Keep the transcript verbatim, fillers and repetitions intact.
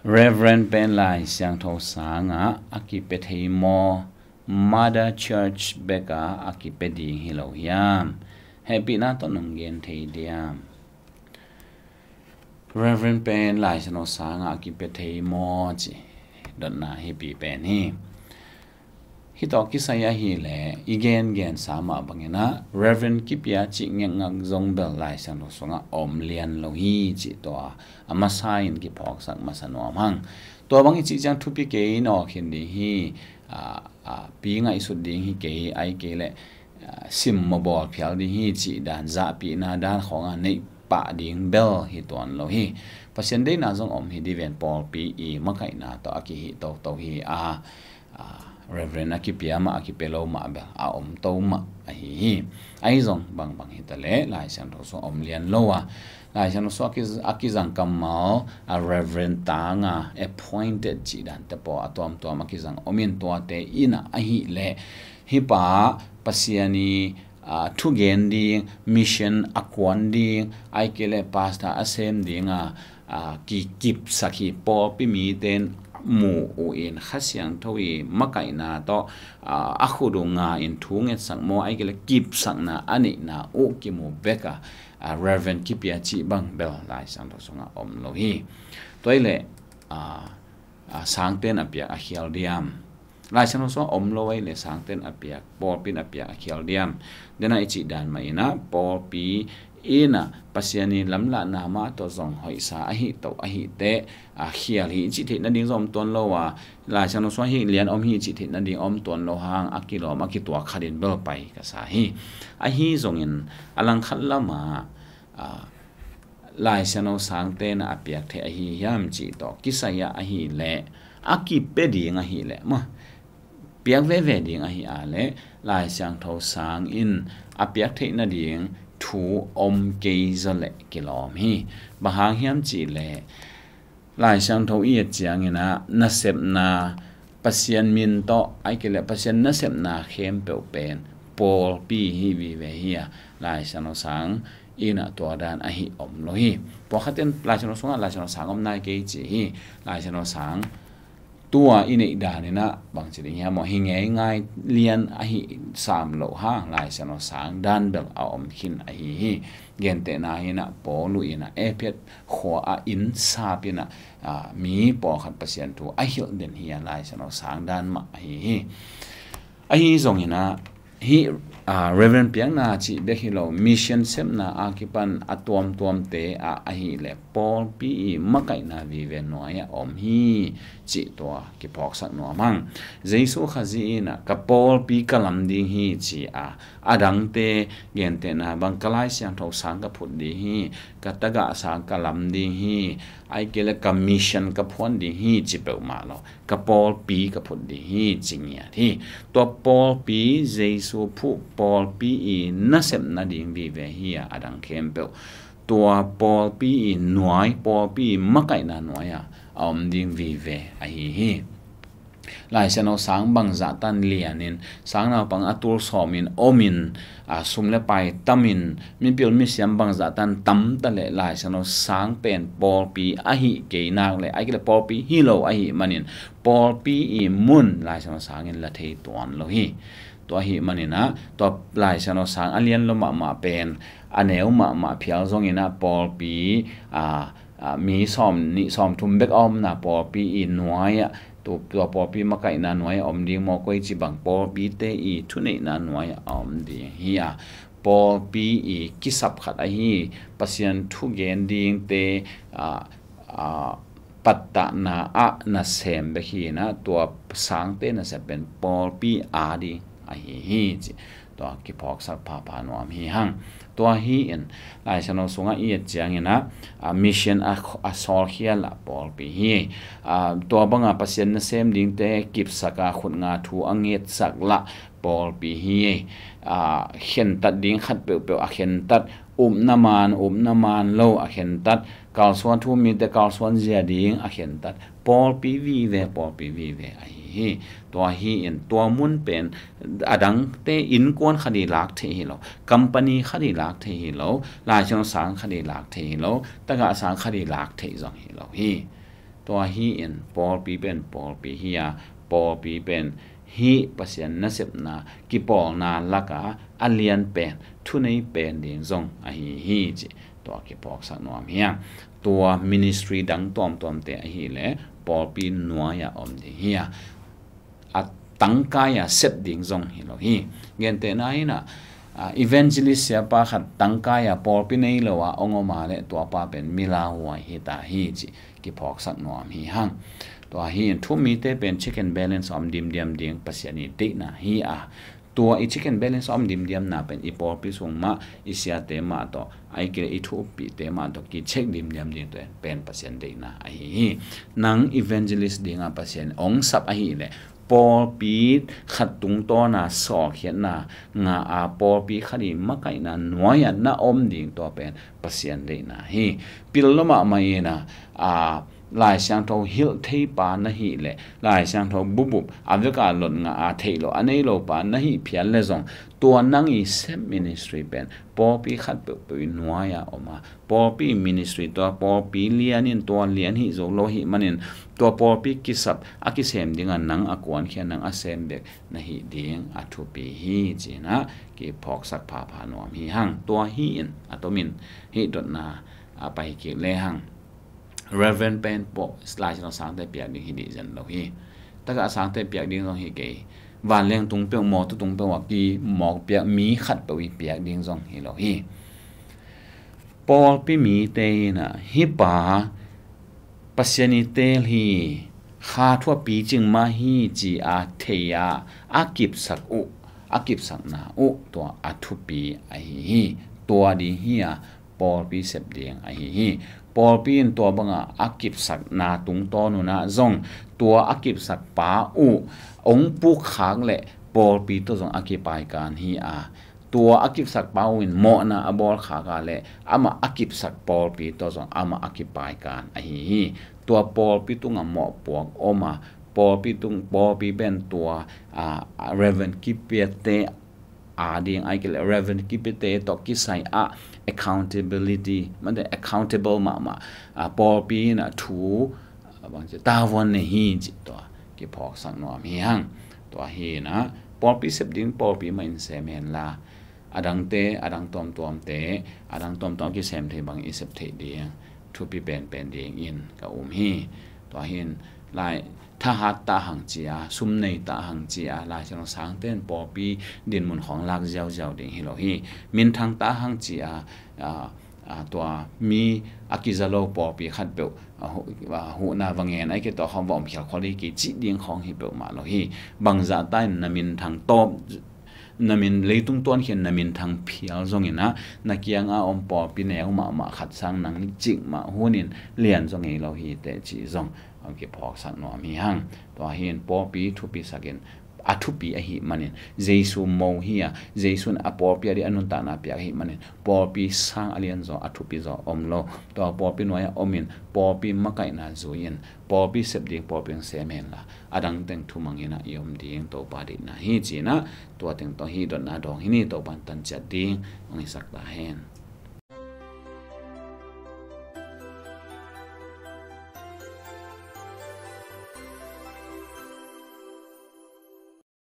Reverend pen Lai Siangtho sangah a kipia thei maw, Mother Church bekah a kipia ding hi lo hiam? Hehpihna tawh nong gen thei diam? Reverend pen Lai Siangtho sangah a kipia thei maw ci dotna hi pi pen hi. Hih tawh kisai ahileh i gengensa mah banginah Reverend kipia cih ngekngak zong bel Lai Siangtho sungah om lian lo hi cih tua a masa in kiphawksak masa nuam hang. Tua bang i cih ciang thupi kei nawk hin ding hi, a, a, pi ngaihsut ding hi kei, ai kei leh, a, sim mawbawl phial ding hi cih dan, zahpihna dan khawngah neih pah ding bel hi tuan lo hi. Pasian deihna zong om hi ding ven, pawlpi i makaihna tawh a kihih toto hi a, a, Reverend a kipia mah a kipia lo mah bel a om to mah ahi hi. Ahi zong bangbang hi taleh Lai Siangtho sung om lian lo a, Lai Siangtho sung a ki-, a kizang kammal a Reverend tanga appointed cih dante pawl a tuamtuam a kizang om in tuate inah ahileh hih pa Pasian i, a, thugen ding, mission a kuan ding, ai kei leh pastor a sem dinga, a, kikipsak hi, pawlpi mite in mu uh in Kha Siangtho i makaihna tawh, a, a khut uh nga in thu ngetsak maw, ai kei leh kipsakna a neihna uh kimu bek a, a, Reverend kipia cih bang bel Lai Siangtho sungah om lo hi. Tua hileh, a, a, sangten a piak a khial diam? Lai Siangtho sungah om lo ahileh sangten a piak, pawlpi in a piak a khial diam? Dena i cih dan mah inah pawlpi inah Pasian i lamlahna mah tawh zong hoihsa ahi to ahi teh, a, khial hi i cih theih nading zong om tuan lo a, Lai Siangtho sungah hih lian om hi i cih theih nading om tuan lo hang a kilawm a kituak khatin bel pai ka sa hi. Ahi zongin a langkhat lamah, a, Lai Siangtho sangten a piak theih ahi hiam cih tawh kisai ah ahileh a kipia ding ahileh maw, piak veve ding ahi a leh Lai Siangtho sang in a piak theih nading thu om kei zaw leh kilawm hi. Bang hang hiam cih leh Lai Siangtho i et ciangin ah nasepna, Pasian min tawh ai kei leh Pasian nasepna khempeuh pen pawlpi hi vive hi a, Lai Siangtho sang inah tua dan ahi om lo hi. Pawlkhat in Lai Siangtho sungah Lai Siangtho sang om nai kei ci hi. Lai Siangtho sang tua i neih dan inah bangci ding hiam maw, hi ngeingai lian ahi sam loh hang Lai Siangtho sang dan bel a om khin ahi hi. Gentehna inah Paul uh inah Ephet khua a inn sap inah, a, mi pawlkhat Pasian thu a hilh den hi a, Lai Siangtho sang dan mah ahi hi. Ahi zongin ah hih, a, Reverend piakna cih bek hi lo, mission sepna a kipan a tuamtuamte ah ahileh pawlpi i makaihna vive nuai-ah om hi cih tua kiphawksak nuam hang. Jesu Khazih inah ka pawlpi ka lam ding hi ci a, a dangte gentehna bang ka Lai Siangtho sang ka phut ding hi, ka tagah sang ka lam ding hi, ai kei leh ka mission ka phuan ding hi ci peuhmah lo, ka pawlpi ka phut ding hi ci ngiat hi. Tua pawlpi, Jesu phuh pawlpi i nasep nading vive hi a, a dang khempeuh tua pawlpi i nuai, pawlpi i makaihna nuai-ah a om ding vive ahi hi. Lai Siangtho sang bangzah tan lianin, sang naupang a tul sawmin omin, a, sum le pai tamin, mipil misiam bangzah tan tam ta leh Lai Siangtho sang pen pawlpi ahi kei nak leh, ai kei leh pawlpi hi lo ahi manin, pawlpi i mun Lai Siangtho sangin la thei tuan lo hi. Tua ahi manin ah tua Lai Siangtho sang a lian lo mahmah pen a neu mahmah phial zongin ah pawlpi, a, a, mi sawm nih sawm thum bek a omna pawlpi i nuai-ah, tu-, tua pawlpi makaihna nuai-ah om ding maw, koici bang pawlpite i thuneihna nuai-ah a om ding hi a, pawlpi i kisap khat ahi Pasian thugen dingte, a, a, pattahna ah nasem bek hi inah tua sangte nasep pen pawlpi a ding ahi hi ci. Tua kiphawksak phapha nuam hi hang. Tua hi in Lai Siangtho sungah i et ciangin ah, a, mission a, a sawlkhial ah pawlpi hi. A, tua banga Pasian nasem dingte kipsak a, khut nga thu a ngetsak lah pawlpi hi. A, khentat ding khat peuhpeuh a khentat, upna man, upna man lo a khentat, kalsuan thu mite kalsuan zia ding a khentat, pawlpi vive, pawlpi vive ahi hi. Tua hi in tua mun pen a dangte innkuan khat i lak theih hi lo, company khat i lak theih hi lo, Lai Siangtho sang khat i lak theih hi lo, tagah sang khat i lak theih zong hi lo hi. Tua hi-in pawlpi pen pawlpi hi-a, pawlpi pen hih Pasian nasepna kipawlna laka a lian pen, thunei pen ding zong ahi hi ci. Tua kiphawksak nuam hi-a, tua ministry dang tuamtuamte ahileh pawlpi nuai-a om ding hi-a, a tangkai-a sep ding zong hi lo hi. Gentehna in ah, evangelist siapa khat tangkai-a pawlpi nei lo-a ong om a leh tuapa pen milauhuai hi ta hi ci kiphawksak nuam hi hang. Tua hi-in thu-um mite pen check and balance a om dimdiam ding Pasian i deihna hi-a, tua i check and balance a om dimdiamna pen i pawlpi sung mah, i siate mah tawh, ahih kei leh i thu-uppihte mah tawh kicheck dimdiam ding tua pen Pasian deihna ahi hi. Nang evangelist dinga Pasian ong sap ahileh pawlpi khat tungtawna sawlkhiatna ngah a, pawlpi khat i makaihna nuai-a na om ding tua pen Pasian deihna hi. Pil lua mahmah in ah, a, Lai Siangtho hilh theipa na hih leh, Lai Siangtho bubup a veka lot ngah a theih loh a nei lopa na hih phial leh zong, tua nang i sep ministry pen pawlpi khat peuhpeuh i nuai-a om a, pawlpi ministry tua pawlpi lian in tua lian hih zo lo ahih manin, tua pawlpi kisap a kisem dinga nang a kuankhia, nang a sem bek na hih ding a thupi hi ci-in ah kiphawksak phapha nuam hi hang. Tua hi-in a tomin hih dotna a pai kik lehang, Reverend pen pawh Lai Siangtho sangte piak ding hi dih zen lo hi. Taka sangte piak ding zong hi kei. Vanleng tung peuh, mawtaw tung peuh a kimawk piak mi khat peuh i piak ding zong hi lo hi. Pawlpi mite in ah hih pa Pasian i teel hi, kha thu a picing mah hi ci-a thei-a a kipsak uh, a kipsakna uh tua a thupi ahi hi. Tua ding hi-a pawlpi sep ding ahi hi. Pawlpi in tua banga a kipsakna tungtawn un ah zong tua a kipsakpa uh ong pukkhak leh pawlpi tawh zong a kipaikan hi-a, tua a kipsakpa uh in mawhna a bawlkhak a leh amah a kipsak pawlpi tawh zong amah a kipaikan ahi hi. Tua pawlpi tungah mawhpuak om a, pawlpi tung, pawlpi pen tua, a, a, Reverend kipiate a ding, ahih kei leh Reverend kipiate tawh kisai ah accountability, mate accountable mahmah, a, pawlpi in ah thu, a, bangci tavuan nei hi cih tua kiphawksak nuam hi hang. Tua hi-in ah pawlpi sep ding pawlpi mah in sem hen la, a dangte, a dang tuamtuamte, a dang tuamtuam kisem thei bang i sep theih ding thupi penpen dingin ka um hi. Tua hi-in lai thahat ta hang ci-a, sum nei ta hang ci-a, Lai Siangtho sangte in pawlpi dinmun khawng lak ziauziau ding hi lo hi. Minthang ta hang ci-a, a, a, tua mi a kiza lo pawlpi khat peuh, a, hu-, a, huhna va ngen, ahih kei leh tua khawng va om khial khol hi kei cih ding khawng hi peuhmah lo hi. Bangzah ta in na minthang tawp, na min, leitung tuankhian na minthang phial zongin ah, na kianga om pawlpi neu mahmah khat sang nang cikmah hunin lian zaw ngei lo hi teh cih zong a kiphawksak nuam hi hang. Tua hi-in pawlpi thupisak in, a thupi ahih manin Jesu mo hi-a, Jesu in a pawlpi a ding a nuntakna piak ahih manin pawlpi sang a lianzaw, a thupizaw om lo. Tua pawlpi nuai-ah omin pawlpi makaihna zui-in pawlpi sep ding pawlpi hong sem hen la, a dang teng thumang in ah i om ding Topa deihna hi ci-in ah, tua teng tawh hih dotna dawng hi ni. Topa in tan ciat ding hong hisak ta hen.